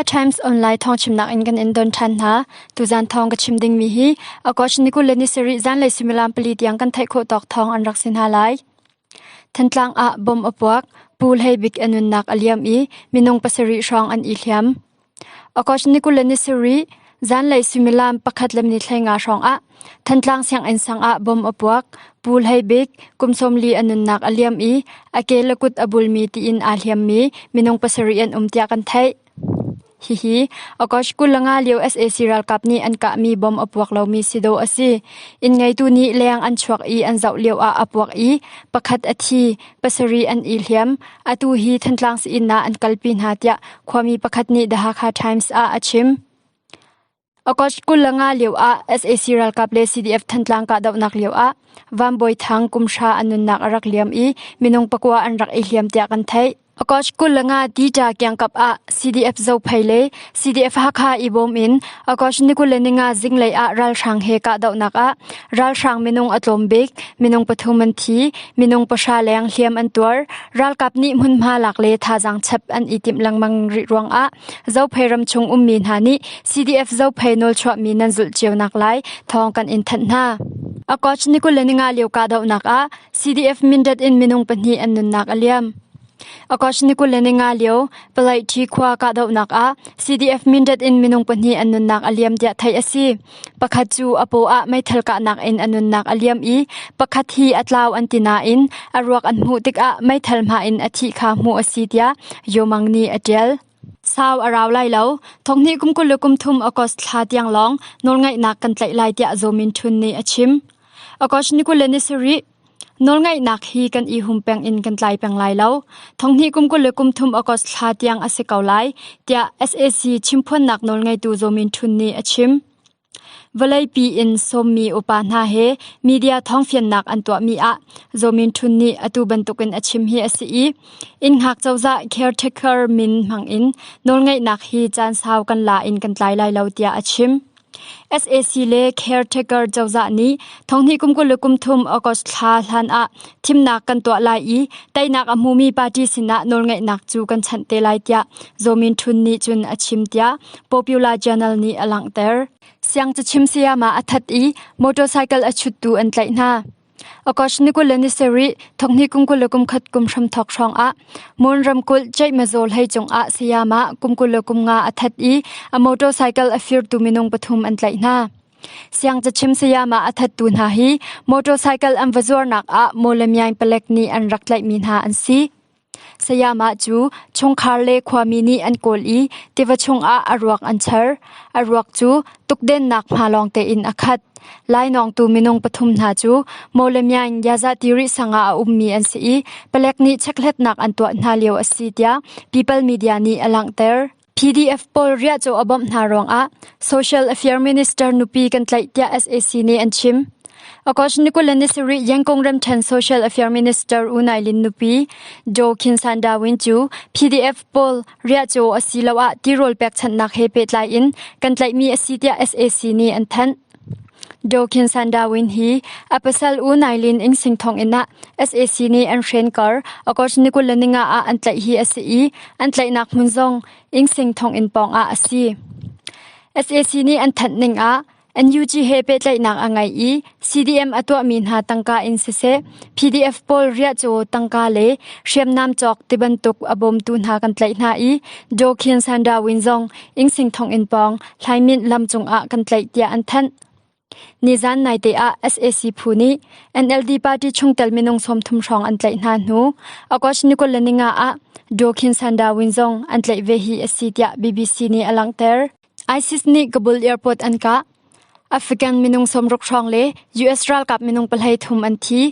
Hakha Times Online thawngchimnak in kan in don ṭhan hna. Tuzan thawng ka chim dingmi hi August ni 20 le ni sarih zanlei suimilam pali tiang kan theih khawh tawk thawng an rak si hna lai. Thantlang ah bom a puak, Pu Hlei Bik a nunnak a liam i minung pasarih hrawng an i hliam. August ni 20 le ni sarih zanlei suimilam pakhat le minute hleinga hrawng ah Thantlang sianginn sang ah bom a puak. Pu Hlei Bik kum 40 a nunnak a liam i a ke le kut a bulmi tiin aa hliammi minung pasarih an um tiah kan theih. Hihi August 25 lio sac ralkap nih an kahmi bom a puak lomi si dawh a si. Inn ngeitu nih leng an chuak i an zoh lio ah a puak i pakhat a thi, pasarih an i hliam. Atu hi Thantlang sii-inn ah an kalpi hna tiah khuami pakhat nih The Hakha Times ah a chim. August 25 lio ah sac ralkap le CDF Thantlang kahdohnak lio ah Van Bawi Thang kum hra a nunnak a rak liam i minung pakua an rak i hliam tiah kan theih. August 25 Tita kiangkap ah CDF Zophei le CDF Hakha i bawm in August ni 25 zinglei ah ralhrang he kahdohnak ah ralhrang minung a tlawm bik minung pathum an thi, minung pahra leng hliam an tuar. Ralkap nih hmunhma lak le thazaang chap an i timh lengmang rih ruangah Zophei ram chung ummi hna nih CDF Zophei nawlchuahmi nan zulh cio nak lai thawng kan in thanh hna. August ni 25 lio kahdohnak ah CDF Mindat in minung pahnih an nunnak a liam. August ni 25 lio Palaiṭhi khua kahdohnak ah CDF Mindat in minung pahnih an nunnak a liam tiah theih a si. Pakhat cu a paw ah meithal kahnak in a nunnak a liam i pakhat hi a tlau an ti nain a ruak an hmuh tikah meithal hma in a thih kha hmuh a si tiah Yomang nih a ṭial. Sau a rau lai lo. Thonghnih kum 23 August thla tiang lawng nawlngaihnak kan tlaih lai tiah Zaw Min Htun nih a chim. August ni 27 Nawlngaihnak hi kan i hum peng in kan tlai peng lai lo. Thonghnih kum 23 August thla tiang a si ko lai, tiah sac chimphuannak nawlngeitu Zaw Min Htun nih a chim. Vawleipi in sawmmi upa hna he media thawngfiannak an tuahmi ah Zaw Min Htun nih atu bantukin a chim hi a si i innhngak cozah caretaker min hmangin nawlngaihnak hi caan sau kan la in kan tlai lai lo tiah a chim. Sac le caretaker cozah nih thonghnih kum 23 August thla hlan ah thimnak kan tuah lai i teinak a hmumi party sinah nawlngaihnak cu kan chanh te lai tiah Zaw Min Htun nih cun a chim tiah Popular Journal nih a langhter. Siang cachim sayama a that i motorcycle a chuttu an tlaih hna. August ni 27 thonghnih kum 21 kum hramthawk hrawng ah Mon ramkulh Ceihmazaw hlei cungah sayama kum 23 a that i a motorcycle a firtu minung pathum an tlaih hna. Siang cachim sayama a thattu hna hi motorcycle an va zuarnak ah Mawlamyaing palek nih an rak tlaihmi hna an si. Sayamah cu chungkhar le khuami nih an kawl i tiva chungah a ruak an char. A ruak cu tukdennak hma lawng tein a khat. Lainawngtu minung pathum hna cu Mawlamyaing Yazatiri sang ah a ummi an si i palek nih chekhlatnak an tuah hna lio a si tiah People Media nih a langhter. PDF pawl riahcaw a bawmh hna ruangah Social Affair Minister nupi kan tlaih tiah sac nih an chim. August ni 27 Yangon ramṭhen Social Affair Minister U Nai Lin nupi Daw Khin San Dawin cu PDF pawl riahcaw asiloah tirawl pekchanhnak he pehtlai in kan tlaihmi a si tiah sac nih an thanh. Daw Khin San Dawin hi a pasal U Nai Lin Innsing thonginn ah sac nih an hren kar August ni 25 ah an tlaih hi a si i an tlaihnak hmun zong Innsing thonginn pawng ah a si. Sac nih an thanh ning ah NUG he pehtlaihnak a ngei i CDM a tuahmi hna tangka in siseh, PDF pawl riahcaw tangka le hriamnam cawk tibantuk a bawmtu hna kan tlaih hna i Daw Khin Sandawin zong Innsing thonginn pawng Hlaimint lam cungah kan tlaih tiah an thanh. Nizan naite ah sac phu nih NLD party chungtel minung 30 hrawng an tlaih hna hnu August ni 25 ah Daw Khin Sandawin zong an tlaih ve hi a si tiah BBC nih a langhter. ISIS nih Kabul airport an kah. Afghan minung 60 hrawng le US ralkap minung 33 an thi.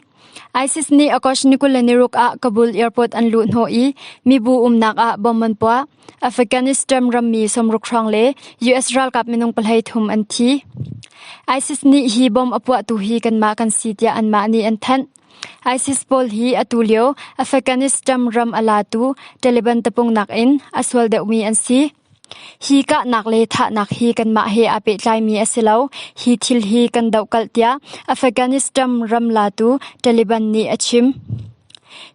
ISIS nih August ni 26 ah Kabul airport an luh hnawh i mibu umnak ah bom an puah. Afghanistan rammi 60 hrawng le US ralkap minung 33 an thi. ISIS nih hi bom a puahtu hi kanmah kan si tiah anmah nih an thanh. ISIS pawl hi atu lio Afghanistan ram a latu Taliban tapung nakin a sual deuhmi an si. Hi kahnak le thahnak hi kanmah he aa pehtlaimi a si lo. Hi thil hi kan dohkalh tiah Afghanistan ram latu Taliban nih a chim.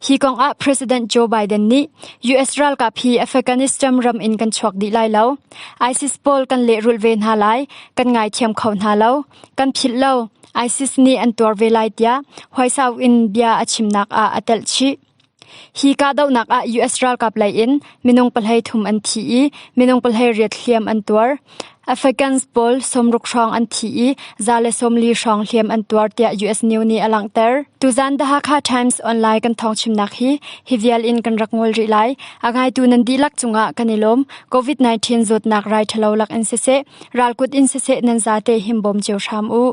Hi kong ah President Joe Biden nih US ralkap hi Afghanistan ram in kan chuak dih lai lo. ISIS pawl kan lehrulh ve hna lai, kan ngaithiam kho hna lo, kan philh lo, ISIS nih an tuar ve lai tiah huaisau in bia a chimnak ah a telh chih. Hi kahdohnak ah US ralkap lei in minung 13 an thi i minung 18 hliam an tuar. Afghans pawl 60 hrawng an thi i 140 hrawng hliam an tuar tiah US News nih a langhter. Tuzan The Hakha Times online kan thawngchimnak hi hi vial in kan rak ngol rih lai. A ngaitu nan dihlak cungah kan i lawm. COVID-19 zawtnak rai ṭhalo lak in siseh, ralkut in siseh nan zate himbawm cio hram u.